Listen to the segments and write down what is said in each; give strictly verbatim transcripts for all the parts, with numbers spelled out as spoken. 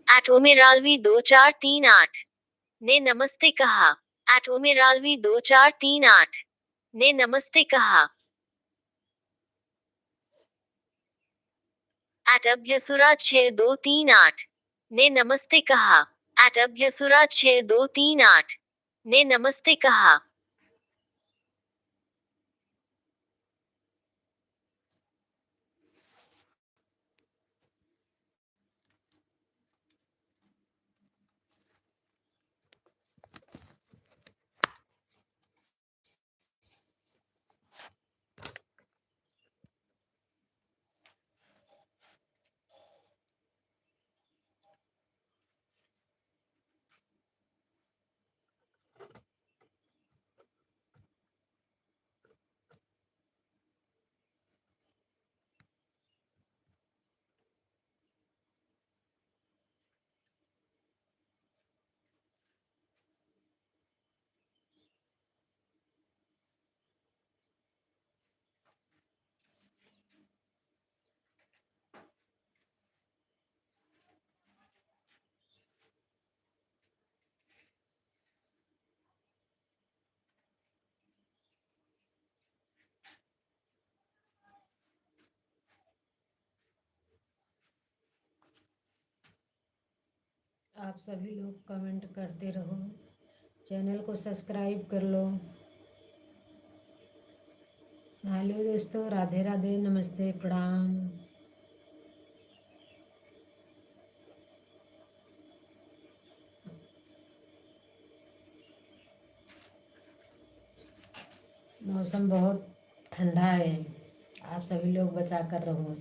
At उमेरालवी दो चार तीन आठ ने नमस्ते कहा। At उमेरालवी दो चार तीन आठ ने नमस्ते कहा। at अभ्यसुरा छह दो तीन आठ ने नमस्ते कहा। at अभ्यसुरा छह दो तीन आठ ने नमस्ते कहा। आप सभी लोग comment करते रहो, channel को subscribe कर लो। Hello दोस्तों, राधे राधे, नमस्ते, प्रणाम। मौसम बहुत ठंडा है, आप सभी लोग बचा कर रहो।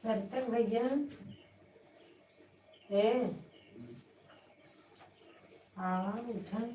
करतन भैया, ए, आवा, उठा।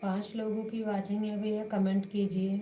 पाँच लोगों की watching है भैया, comment कीजिए।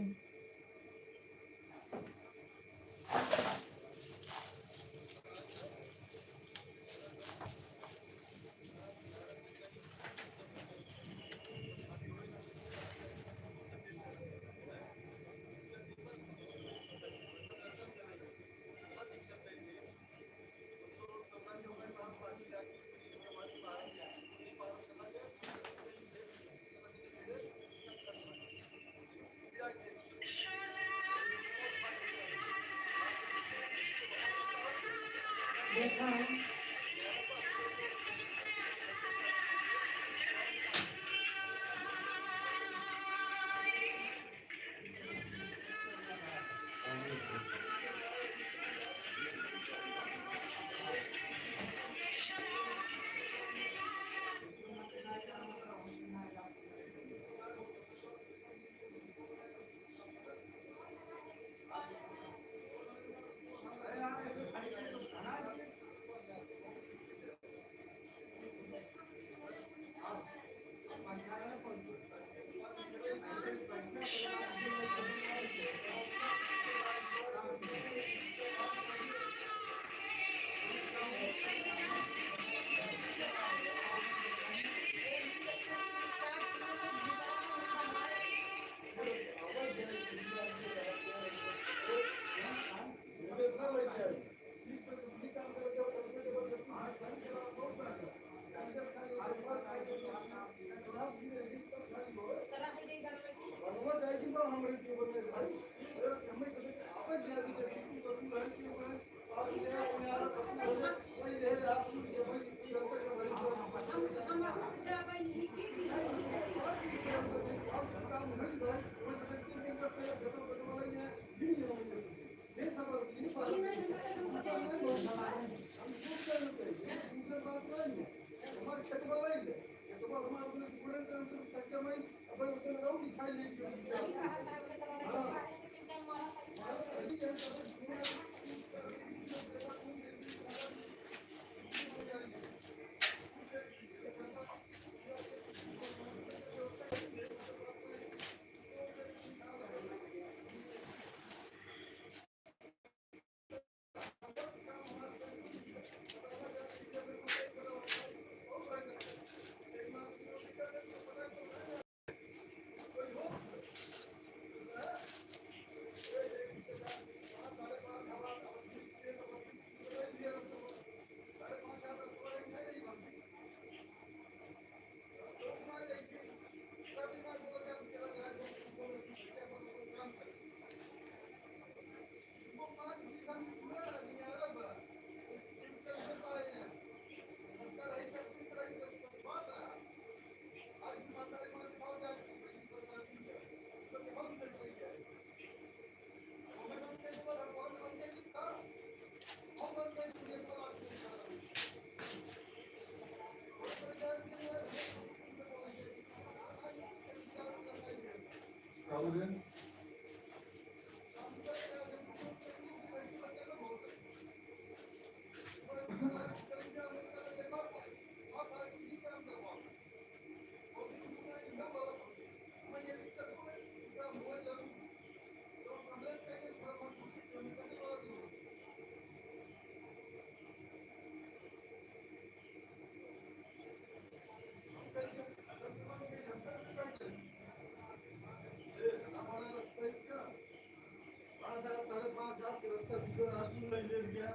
पाँच साल, साढ़े पाँच साल के रास्ता जितना आदमी नहीं ले गया,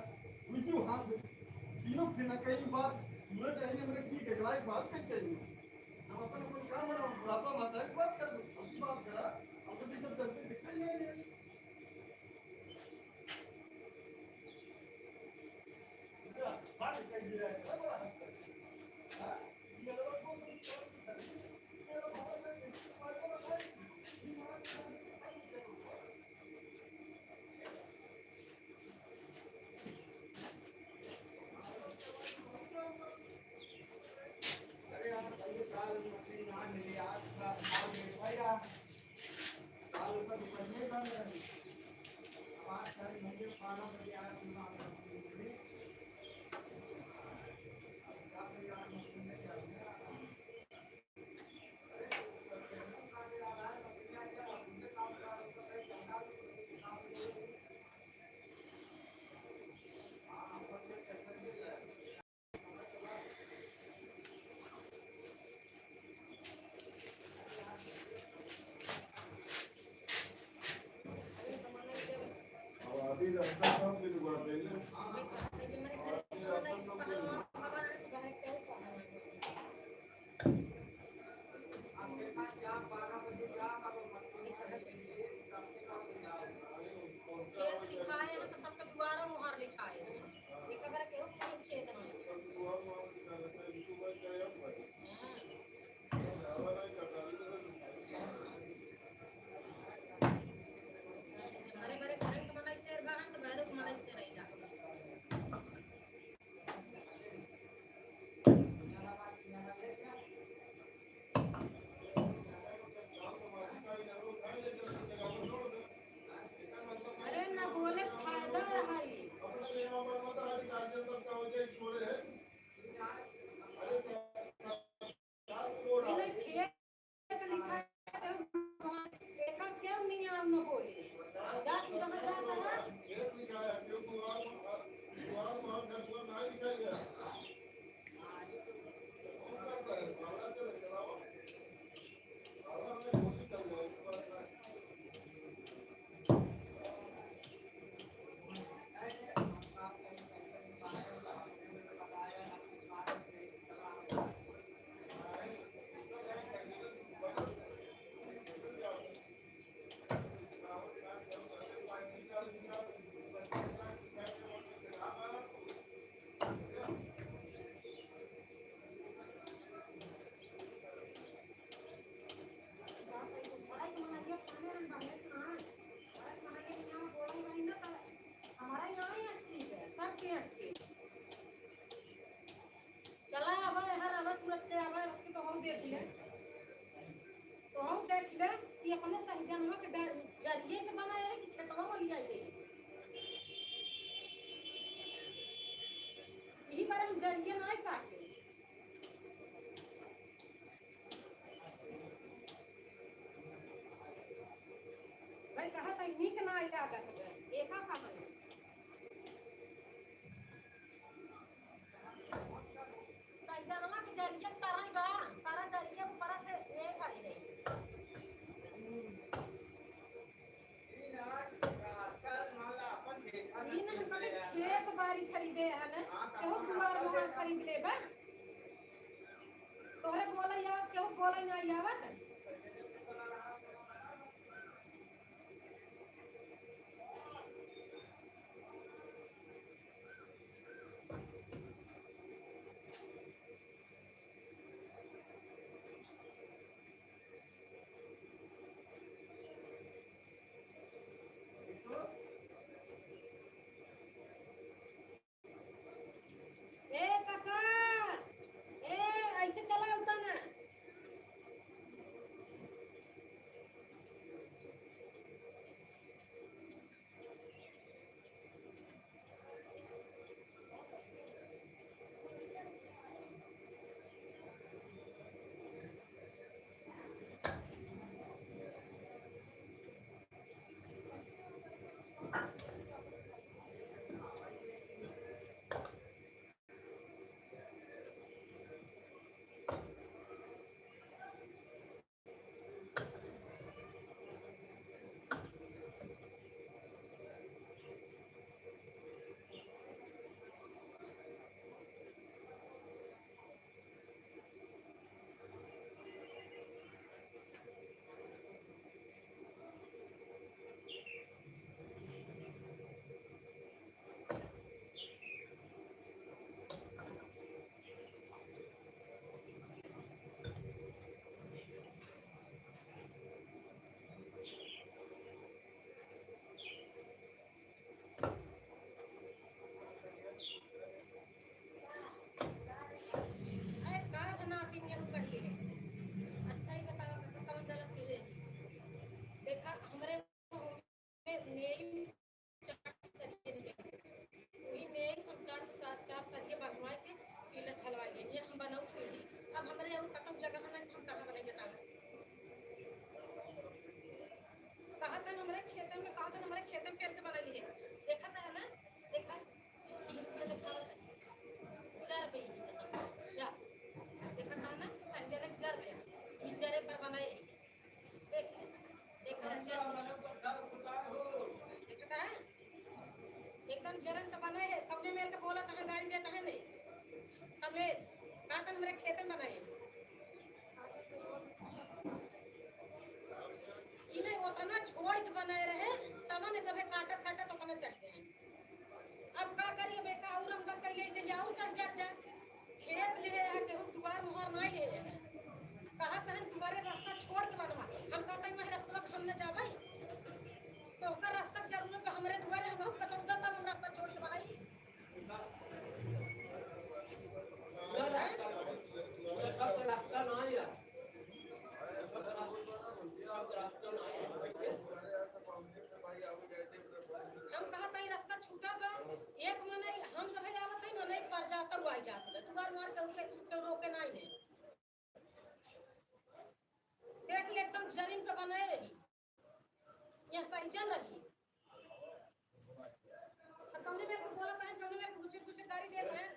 उनके हाथ में तीनों फिर ना कहीं बात सुनना चाहिए, हमने ठीक है, एक बात कही चाहिए। हम अपन, अपन काम बना, बुढ़ापा माता है, बात कर दो, अच्छी बात करा, हम तो ये सब चलते दिखते ही नहीं है। खेत लिखाए हैं तो सबके दुआरा मुहर लिखाए हैं। एक अगर केहू के खेत नहीं। हाँ। अरे, बड़े घरे के मनई शेर बा, हम तो बहरे के मनई शेर रहिला। अरे, ना बोले फायदा रहा ई। ई नहीं खेत लिखा है, एका क्यों नहीं आऊ न बोले? जा तू समझ जा तू। हमारा यहाँ ही अटकी है, सबके अटके। चला, अब हर आवाज तुरंत के आवाज रख के तो हम देख ले, तो हम देख ले कि अपने सहजनवा के डर-, जरिए के बनाए है कि खेतवा में लिया है। यही बारे हम जरिए ना पाके। भाई, कहा था, नीक ना लागत बा। देखा था भाई। सैजनवा के जरिया तरल बा, तरल जरिया ऊपर से ए करे है। ई ना, हम कभी खेत बारी खरीदे है ना, केहू दुआर मोहार खरीद ले बा। तोहरे बोले आवत, केहू बोले ना आवत। ए काका, ए, ऐसे चला उतना। करके बनाई है। देखा था ना? देखा? ये देखा था। जर पे। या। देखा था ना? संजय ने जर पे। ये जरे पर बनाई है। देख, देखा है, जर। देखा था? एकदम जरन का बनाई है। कौने मेर के बोला था, गाली देता है नहीं? कमलेश, का तन हमरे खेते में बनाई है। इन्हें उतना छोड़ के बनाए रहे, तमने सभे काटत काटत उतना चढ़ गए। अब का करिए बेटा, और अंदर कैले जइए, और चढ़ जात जा। खेत ले है, केहू दुआर मुहार नहीं ले है। कहा तहन दुआरे रास्ता छोड़ के बनवा। हम कहते हैं, मैं रास्ता हम न जाबे। तो ओकर रास्ता के जरूरत तो हमरे दुआरे, हम कतौ जाता, हम रास्ता छोड़ के बनाई। पूरा रास्ता, पूरा सब रास्ता ना आया। सब रास्ता, सब रास्ता ना आया। हम कहा तई रास्ता छूटा बा, एक मनई हम सभे आवत हई, मनई पर जाता हुआ आई जात बा। दुआर मार के उनके, के रोके नाई है। देख ले, एकदम जरीन पे बनाए रही। यहाँ सही चल रही। आ कौने में बोलत हैं, कौने में कुछ, कुछ गाड़ी देत हैं।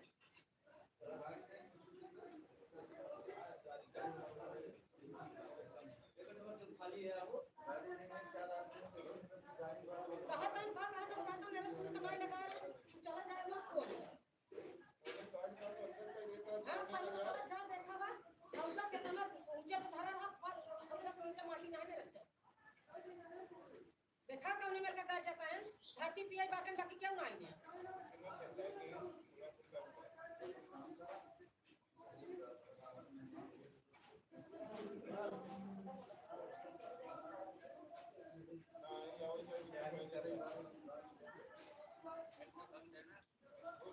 कहत हैं, बा, कहत हैं, कहत हैं, मेरे सुन तो नहीं लगा, चला जाए मत को। हाँ, पहले तो जा देखा बा, हम सब कितना ऊंचे पे धरा रहा, पर हम सब नीचे माटी ना दे रख जाओ। देखा कौनी मेर का गाय जाता है, धरती पियाई बाटन बाकी क्यों ना आई है?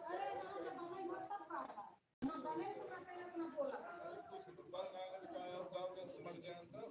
अरे ना, जब हमारी मत तब कहा था। ना बने तो ना पहले अपना बोला। अरे कुछ बल ना लगे, गाँव, गाँव के समझ गए हम सब।